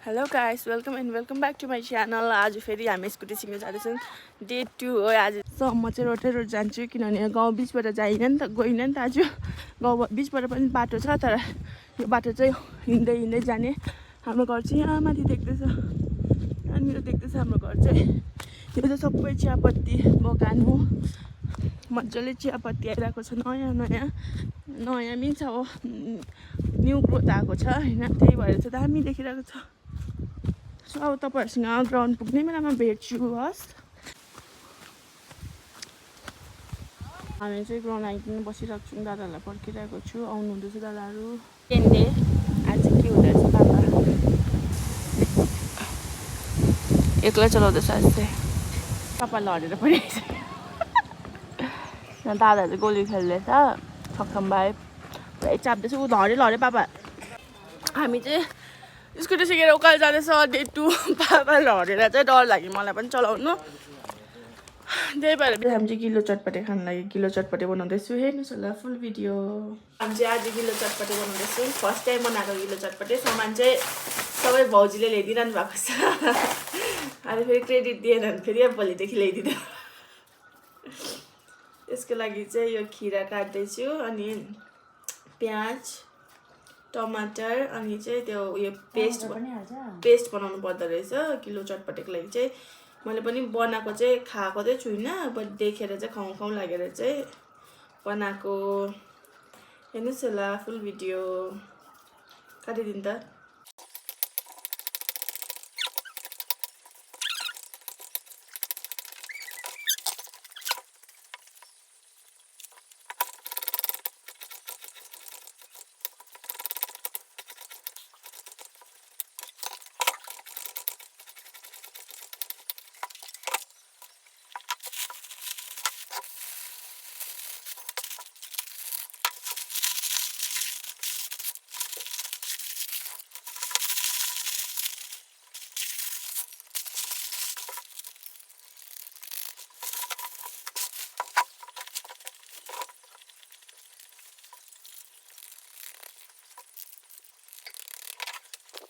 Hello guys, welcome and welcome back to my channel. आज फेरि हामी स्कुटी सिक्न जाँदैछौँ। डे 2 हो आज। म चाहिँ रोटै रोड जान्छु किनभने गाउँ बिचबाट गइनँ नि त आज। गाउँ बिचबाट पनि बाटो छ, तर यो बाटो चाहिँ हिँड्दै हिँड्दै जाने। हाम्रो घर चाहिँ यहाँ माथि देख्दैछ, यहाँनिर देख्दैछ हाम्रो घर चाहिँ। यो चाहिँ सबै चियापत्ती बगान हो। मजाले चियापत्ती आइरहेको छ, नयाँ मिन्स अब न्यू ग्रोथ आएको छ होइन, त्यही भएर चाहिँ दामी देखिरहेको छ। सो अब तपाईँहरूसँग ग्राउन्ड पुग्ने बेलामा भेट्छु हस्। हामी चाहिँ ग्राउन्ड आइकन बसिरहेको छौँ, दादाहरूलाई पर्खिरहेको छु, आउनु हुँदैछ दादाहरू। टेन्डे आज के हुँदो रहेछ, पापा एक्लै चलाउँदैछ आज चाहिँ। पापा लडेर परिरहेछ। दादाहरू चाहिँ गोली खेल्दैछ, सक्षम भाइ पुरै चाप्दैछ, ऊ लडे पापा। हामी चाहिँ स्कुटी सिकेर उकालो जाँदैछ। डे 2 पापा लडेर चाहिँ डर लाग्यो मलाई पनि चलाउनु, त्यही भएर हामी चाहिँ गिलो चटपटे खानु लागि गिलो चटपटे बनाउँदैछु। हेर्नुहोस् होला फुल भिडियो। हामी चाहिँ आज गिलो चटपटे बनाउँदैछु, फर्स्ट टाइम बनाएको गिलो चटपटे। सामान चाहिँ सबै भाउजूले ल्याइदिइरहनु भएको छ। अनि फेरि क्रेडिट दिएन भने फेरि अब भोलिदेखि ल्याइदिँदैन। त्यसको लागि चाहिँ यो खिरा काट्दैछु, अनि प्याज टमाटर, अनि चाहिँ त्यो उयो पेस्ट बनाउनु पर्दो रहेछ गिलो चटपटेको लागि चाहिँ। मैले पनि बनाएको चाहिँ खाएको चाहिँ छुइनँ, बट देखेर चाहिँ खाउँ लागेर चाहिँ बनाएको। हेर्नुहोस् होला फुल भिडियो। काटिदिनु त।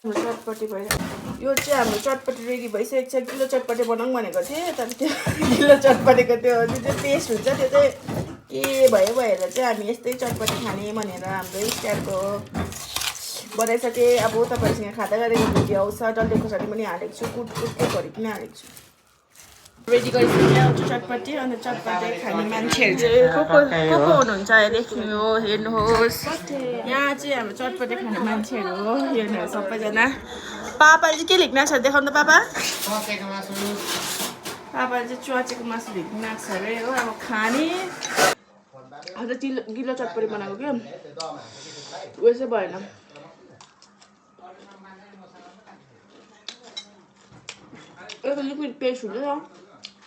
चटपटे भएर यो चाहिँ हाम्रो चटपटे रेडी भइसकेको छ। गिलो चटपटे बनाऊँ भनेको थिएँ, तर त्यो गिलो चटपटेको त्यो जुन चाहिँ टेस्ट हुन्छ त्यो चाहिँ के भयो भएर चाहिँ हामी यस्तै चटपटे खाने भनेर हाम्रो स्टाइलको बनाइसकेँ। अब तपाईँहरूसँग खाँदा गरेको भिडियो आउँछ, डल्ले खोर्सानी पनि हालेको छु, कुटकुटको भरिकन हालेको छु। रेडी गरिसकेँ चटपटे। अनि चटपटे खाने मान्छेहरू चाहिँ को हुनुहुन्छ हेर्नुहोस्। यहाँ चाहिँ हाम्रो चटपटे खाने मान्छेहरू हो, हेर्नुहोस् सबैजना। पापाले चाहिँ के लेख्न छ देखाउनु त पापा। पापाले चाहिँ च्वाचेको मासु लेख्न आएको छ अरे हो। अब खाने आज गिलो चटपटे बनाएको क्या, उयो चाहिँ भएन। एउटा लिक्विड पेस्ट हुन्छ नि,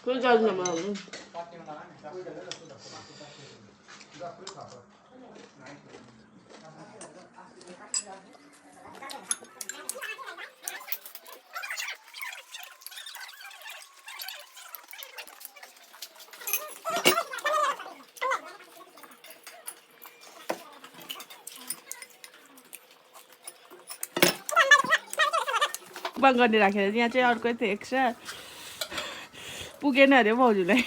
त्यो जान्दैन बनाउनु। बन्द गर्ने राखेर यहाँ चाहिँ अर्कै थियो एक्स्ट्रा पुगेन अरे भाउजूलाई।